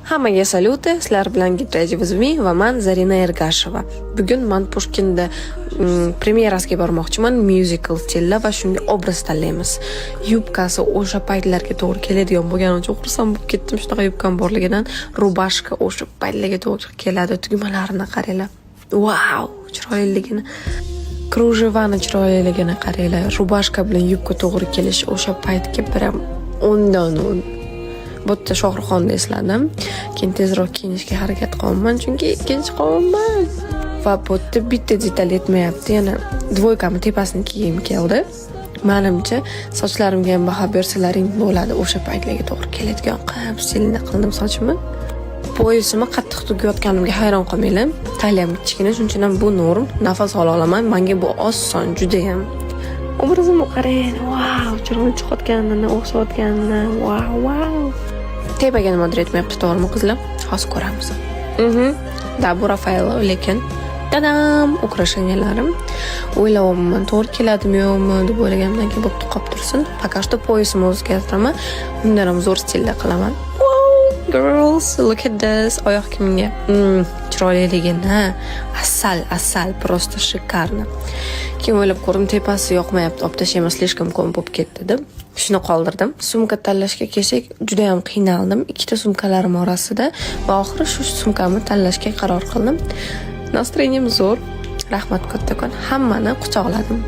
Hammaga saluты, sizlar bilan Get Ready With Me va man, Zarina Ergasheva. Bugun man Pushkinda premyerasiga bormoqchiman, musical stilda, va shunga obraz tanlaymiz. Yubkasi o'sha paytlarga to'g'ri keladigan bo'lgani uchun xursand bo'lib ketdim shunaqa yubkam borligidan. Рубашка o'sha paytlarga to'g'ri keladi. Tugmalarini qaranglar. Vau, chiroyliligini. Кружева ni chiroyliligini qaranglar. Рубашка bilan yubka to'g'ri kelishi o'sha paytga прям 10dan 10. Bu yerda Shohruxxonni esladim. Keyin tezroq kiyinishga harakat qilyapman, chunki kech qolyapman. Va bu yerda bitta detal yetmayapti. Yana двойка mni tepasini kiygim keldi. Manimcha, sochlarimga ham baho bersalaring bo'ladi. O'sha paytlarga to'g'ri keladigan qilib stilni qildim sochimni. Пояс imni qattiq tugayotganimga hayron qolmanglar. Талия m kichkina, shuning uchun ham bu норм. Nafas ola olaman. Menga bu oson judayam. Obrazimni qarang. Vau, chiroyli chiqayotganini, o'xshayotganini. Vau, vau. Tepaga nimadir yetmayapti, to'g'rimi, qizlar? Hozir ko'ramiz. Да, bu Raffaello, lekin tadam, украшения larim. O'ylayapman, to'g'ri keladimi, yo'qmi deb o'ylaganimdan keyin bo'pti, qolib tursin. Пока что пояс imni o'zgartiraman. Undan ham zo'r stilda qilaman. Wow, girls, look at this. Oyoq kiyimga. Chiroyliligini. Asal, asal, просто шикарно. Keyin o'ylab ko'rdim, tepasi yoqmayapti, olib tashlayman, слишком ko'p bo'lib ketdi deb. Shuni qoldirdim. Sumka tanlashga kelsak, juda ham qiynaldim. Ikkita sumkalarim orasida va oxiri shu sumkamni tanlashga qaror qildim. Настроение m zo'r. Rahmat kattakon. Hammani quchoqladim.